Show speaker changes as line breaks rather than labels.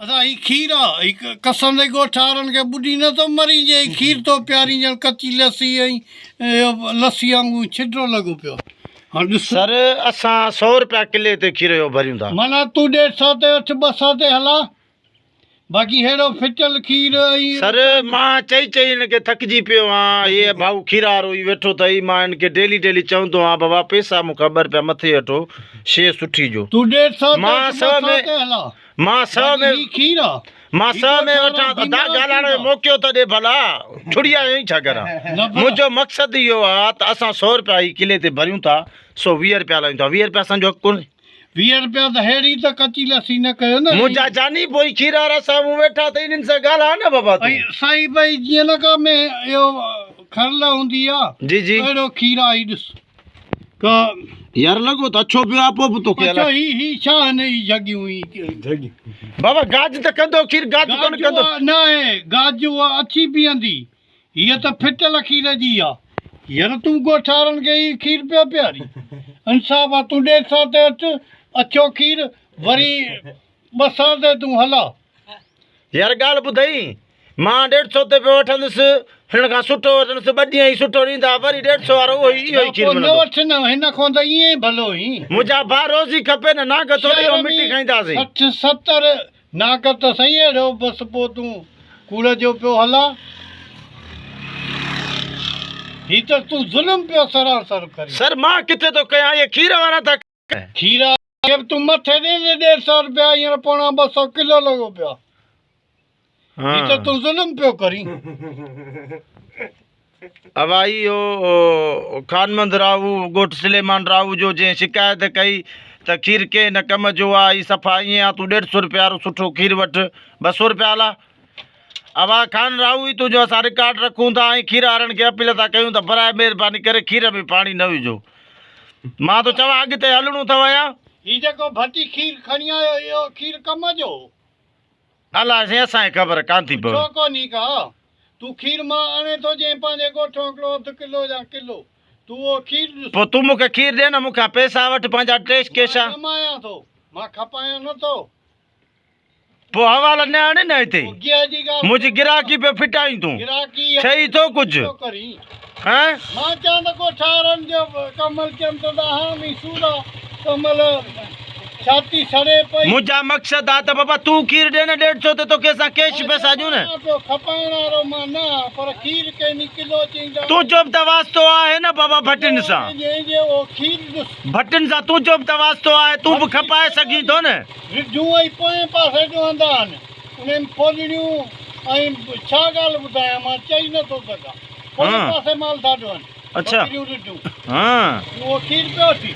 ادا هي کير آ هي قسم سين ڳوٺ وارن کي ٻڏي نه ٿو مرين جي هي کير ٿو پيارين ڄڻ ڪچي لسي ۽ اهو لسي وانگون ڇڊو لڳو پيو آ هاڻ ڏس.
سر اسان سو روپيا ڪلي تي کير جو ڀريون ٿا.
معنيٰ تون ڏيڍ سو تي وٺ ٻه سو تي هلا باقي ههڙو ڦٽل کير ۽.
سر مان چئي چئي هن کي ٿڪجي پيو آن هي ڀائو کير وارو ئي ويٺو اٿئي مان هن کي ڊيلي ڊيلي چوندو آن بابا پيسا مون کان ٻه روپيا مٿي وٺو شي سٺي جو.
تون ڏيڍ سو تي
مان
وٺ
سو
ٻه سو
۾
تي هلا.
مان سئو
باقي
۾
هي کير آ.
مان
هي
سئو ۾
ڳوٺ وارا
وٺان ته دا
بيمار
ڳالهائڻ جو
ٿيندا.
موقعو ته ڏي ڀلا ڇڙي آيو آهين ڇا ڪران
نه ڀلا.
منهنجو مقصد اهو آ ته اسان سئو رپيا هي ڪلي تي ڀريون ٿا سو 20 رپيا لاهيون ٿا 20 رپيا اسان جو حق ڪونهي.
20 رپيا ته ههڙي ته ڪچي لسي نه ڪيو نه.
منهنجا جاني پوء کير وارا سامهون ويٺا اٿئي انهن سان ڳالهاء نه بابا تون.
۽ سائين ڀئي جيئن نه ڪا ۾ اهو کرل هوندي آ
جي جي.
اهڙو کير آ هي ڏس. ڪا.
يار لڳو ته اڇو پيو آ پوء به توکي
اڇو هي هي ڇا آهن هي جهڳيون هي
جهڳيون بابا گاج ته ڪندو کير گاج ڪونه ڪندو.
گاج نه آهي گاج اها اڇي بيهندي هيء ته ڦٽل کير جي آ يار تون ڳوٺارن کي هي کير پيو پيارين انصاف آ تون ڏيڍ سئو تي اچ اڇو کير وري ٻه سئو تي تون هلا.
يار ڳالهه ٻڌئي مان ڏيڍ سو تي پيو وٺندس، هن کان سٺو وٺندس، ٻه ڏينهن ئي سٺو ڏيندا، وري ڏيڍ سو وارو اهو ئي اهو ئي کير
پوء نه
ملندو.
وٺ نه، هن کان ته ائين ئي ڀلو هين.
منهنجا ڀاء روزي کپي نه، نانگ ٿوري اهو
شهر
مٽي
۾
کائينداسين.
60 70 نانگ ته سائين اهڙو بس پوء تون ڪوڙ جو پيو هلان. هي ته تون ظلم پيو سراسر ڪرين.
سر مان ڪٿي ٿو ڪيان، اهي کير وارا ٿا ڪن.
کير وارا کي به تون مٿي ڏي نه ڏيڍ سو رپيا، هينئر پوڻا ٻه سو ڪلو لڳو پيو آهي. هي ته تون ظلم پيو ڪرين.
اوائي اهو خانمند راهو ڳوٺ سليمان راهو جو جنهن شڪايت ڪئي ته کير ڪنهن نه ڪم جو آ هي صفا ائين آ تون ڏيڍ سو رپيا وارو سٺو کير وٺ ٻه سو رپيا هلا اوا خان راهو هي تنهنجو اسان رڪارڊ رکون ٿا ۽ کير وارن کي اپيل ٿا ڪيون ته براء مهرباني ڪري کير ۾ پاڻي نه وجهو مان ٿو چوان اڳتي هلڻو اٿو يا.
هي جيڪو ڀٽي کير کڻي آيو اهو کير ڪم جو هو.
الاء سائين اسان کي خبر ڪانه ٿي پوي.
ڇو ڪونهي ڪا؟ تون کير مان آڻي ٿو ڏين پنهنجي ڳوٺون هڪڙو اڌ ڪلو يا ڪلو. تون اهو کير ڏس.
پوء تون مون کي کير ڏي نه مون کان پئسا وٺ پنهنجا ٽيش ڪيشا.
مان ڪمايان ٿو، مان کپايان نه ٿو.
پوء حوالا نه آڻي نه هتي.
پوء گيهه جي ڳالهه
منهنجي
ڪر.
گراهڪي پيو ڦٽائين تون.
گراهڪي
ٺهي ٿو ڪجهه.
پيو ڪرين.
هان؟
مان چيان ته ڳوٺارن جو ڪمل چيم ته ڏاهان ۾ سورا ڪمل ڇاتي سڙي پئي.
منهنجا مقصد آ ته بابا تون کير ڏي نه ڏيڍ سو ته توکي اسان ڪيش پئسا ڏيون نه.
مان پيو کپائڻ وارو مان نه آ پر کير ڪيني ڪلو چئيندا.
تنهنجو به ته واسطو آهي نه بابا ڀٽين سان. ڀٽين سان تنهنجو به ته واسطو آهي تون به کپائي سگهين ٿو نه.
رڍون ۽ پوئين پاسي ڏهندا آهن انهن ڦولڙيون ۽ ڇا ڳالهه ٻڌايان مان چئي نه ٿو سگهان. پوئين پاسي مال ٿا ڏهن.
اڇا
ٻڪريون رڍون.
ها.
اهو کير پيو ٿي.